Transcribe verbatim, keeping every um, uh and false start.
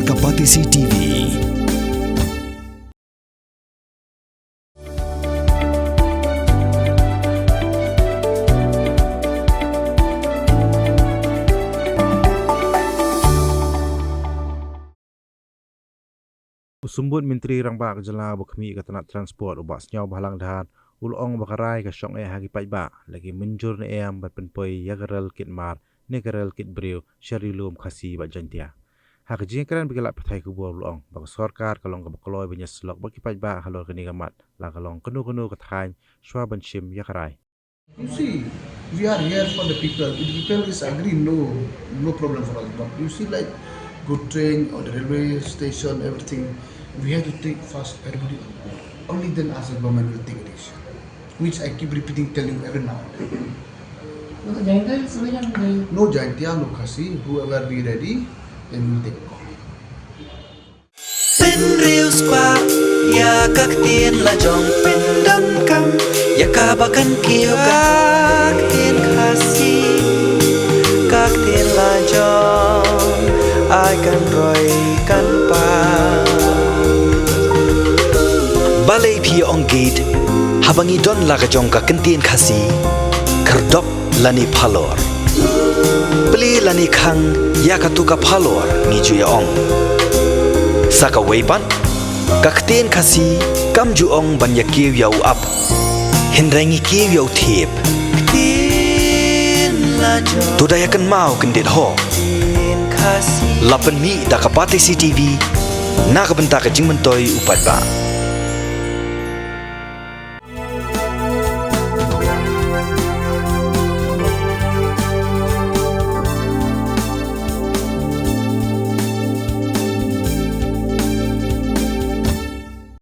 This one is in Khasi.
Ka Batesi T V. U Symbud Myntri Rangbah ka jylla ba khmih ka tnat transport, u Bah Sniawbhalang Dhar, u la ong ba ka rai ka shong eh ha ki paidbah la ki mynjur ne em ban pynpoi ïa ka rel kit mar ne ka rel kit briew sha Ri Lum Khasi bad Jaintia. Ha ka jingkren bad ki lad pathai khubor u la ong ba ka sorkar ka long kaba kloi ban ïasyllok bad ki paidbah halor kane ka mat, la ka long kano kano ka thaiñ, shuwa ban shim ïa ka rai. You see, we are here for the people. If the people is agree, no, no problem for us. But you see, like, good train or the railway station, everything, we have to take first everybody on board. Only then as a government will take a decision. Which I keep repeating, telling every now and then. No, Jaintia, no Khasi, whoever be ready, then we will take a call. Pynriewspah ïa ka ktien la jong, pyndonkam ïa kaba kan kiew ka ktien Khasi, ka ktien la jong, ai kan roi kan pang. Balei phi ong gate haba ngi don la ka jong ka ktien Khasi? Khyrdop lane phalor. Plie lane khang ïa katu ka phalor, ngi ju ïa ong. Sa kawei pat, ka ktien Khasi kam ju ong ban ïa kiew ïa u ap, hynrei ngi kiew ïa u thiep. To da ïa kynmaw kyndit ho. La pynmih da ka Batesi T V na ka bynta ka jingmyntoi u paidbah.